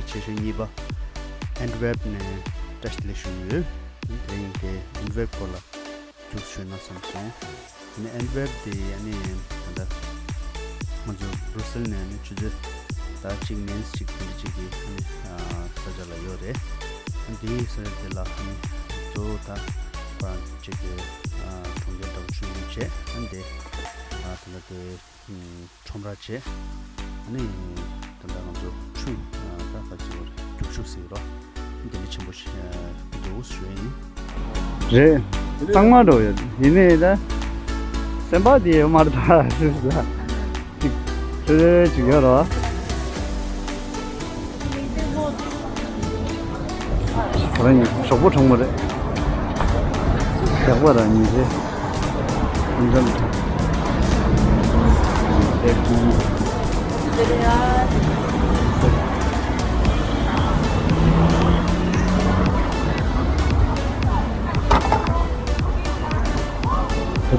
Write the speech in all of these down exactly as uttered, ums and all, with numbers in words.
ཆེ་ཤོས་གཉིས་པ་ཨན་ཏི་ཝེར་པ་ནས་བཀྲ་ཤིས་བདེ་ལེགས་ཞུ་གི་ཡོད། དེ་རིང་དེ་ཨན་ཏི་ཝེར་པ་སྐོར་ལ་རྒྱུགས་ཞུས་ན་བསམ་སོང་། ཨ་ནི་ཨན་ཏི་ཝེར་པ་དེ་ཨ་ནི་ད་ལྟ་ང་ཚོ་བྷུ་རུ་སེལ་ནས་ཨ་ནི་ཆུ་ཚོད་ད་གཅིག་མིན་ཊི་གཅིག་དེ་འདྲ་གཅིག་གི་ཨ་ནི་ས་ཆ་ལ་ཡོད་རེད། ཨ་ནི་དེའི་ས་ཆ་དེ་ལ་ཨ་ནི་གཙོ་བོ་ད་ཁོ་རང་གཅིག་གི་གྲོང་ཁྱེར་འདྲ་བོ་ཆུང་ཆུང་བྱས། ཨ་ནི་དེ་ད་ལྟ་དེ། ཁྲོམ་ར་བྱས། ཨ་ནི་ད་ལྟ་ང་ཚོ་ཁྲུན་ད་ག་ཚོད་རྒྱུག་ཤུགས་ཟེར་རོ། དེ་འདྲ་ཆེན་པོ་ཞིག་འདུག་ཞུ་ཡ་ཡིན། རེད། གཙང་མ་འགྲོ་ཡོད་ཡིན་ནའི་ད་སེམས་པ་དེ་ཡོད་མ་རེད་ད་ཟེར་ལ་ཅིག་ཚོད་ཅིག་ཡོད་རོ། ཁོ་རང་གཞོགས་པོ་གྲོགས་མོ་རེད། ཞོགས་པ་རང་ཉིན་རེ། ཨང་ཀྲང་།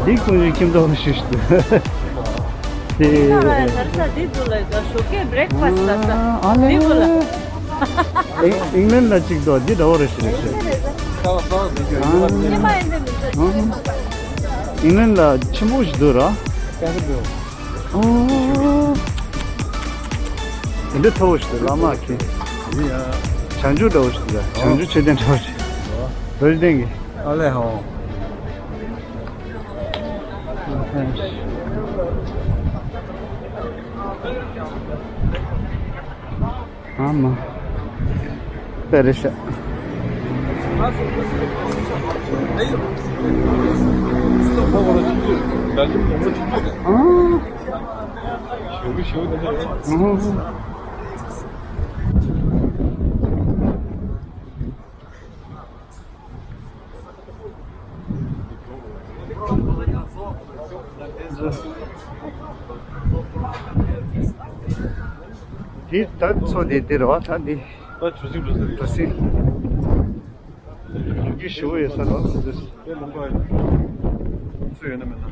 འདི་ཀུན་གྱི་ཁྱིམ་ཚང་ཞིག་དེ། ད་ས་འདི་འདུག་ལ་ཞོགས་ཀའི་བྷི་རེག་ཕ་སི་ཟ་ས། ཨ་ལེ། འདི་འདུག་ལ། ཨིང་ལན་ལ་གཅིག་འདུག་འདི་འདྲ་བོ་རེད་ཤི་རེད་ཤི། ཉི་མ་ཡིན་ནི་མི་འདུག་ཨིང་ལན་ལ་ཆེན་པོ་ཞིག་འདུག་ར། ཨོ། འདི་འདྲ་མཐོ་བོ་ཞིག་འདུག་བླ་མ་ཁྱེད། བྱང་ཆུབ་འདྲ་བོ་ཞིག་འདུག་བྱང་ཆུབ་མཆོད་རྟེན་འདྲ་བོ་ཞིག་རོ་ཞིག་ལྡན་གི། ཨ་ལེ་ཧོ། ཨ་མ། དཔེ་རེད་ཤག་ཨ། ཨ། འདི་ད་མཚོ་འདི་འདི་རེད་བ། ད་འདི་ད་གྲུ་གཟིངས་གྲུ་གཟིངས་རེད། གྲུ་གཟིངས། ཡུལ་གྱི་ཞི་བོ་ཡོད་ས་རེད་བ། དེ་ལུང་པ་ཚོ་ཡོད་ན་མེད་ན།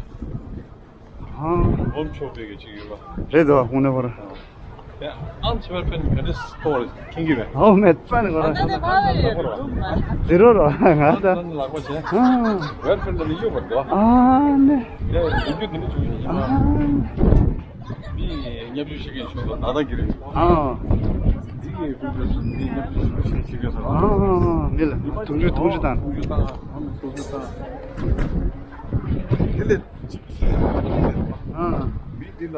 ཨང་། འོམ་ཆོག་པའི་གི་ཅིག་ཡོད་པ། རེད་དོ་དངོས་གནས་པར། ཨང་ཆེ་བར་ཕན་ག་འདྲས་ཐོག་མཁྱེན་གྱི་རེད། ཨོ་མེད་ཙང་ནི་གོ་ར། ཛི་རོ་རོ་ང་ད། ལག་པ་བྱས། ཨང་། ཝེར་ཕན་ལ་ནི་གཡོག་པར་འདུག་ཨ་ནི། ཡ་ཡ་ཡིན་རྒྱུ་དེ་ནི་བྱུང་ཡིན་མ། ཨང་། མི་ཉབ་ཆུ་ཤི་གིན་ཆུ་དང་ད་ད་གི་རེད། ཨང་། འདི་གི་ཀུན་སྤྱོད་སུ་མི་ཉབ་ཆུ་ཤི་གིན་ཤི་གིན་སོ། ཨང་། མི་ལ་དུང་ཆུ་དུང་ཆུ་དང་། དུང་ཆུ་དང་། དུང་ཆུ་དང་། དེ་ལས། ཨ། མི་འདི་ལ།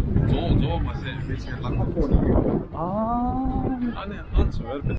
རྫོགས་རྫོགས་མ་ཟད་མི་ཆེན་ལག་པ་ཁོག་ནས་ཡོད། ཨ། ཨ་ནི་ཨ་ཚོ་བེར་ཕེ།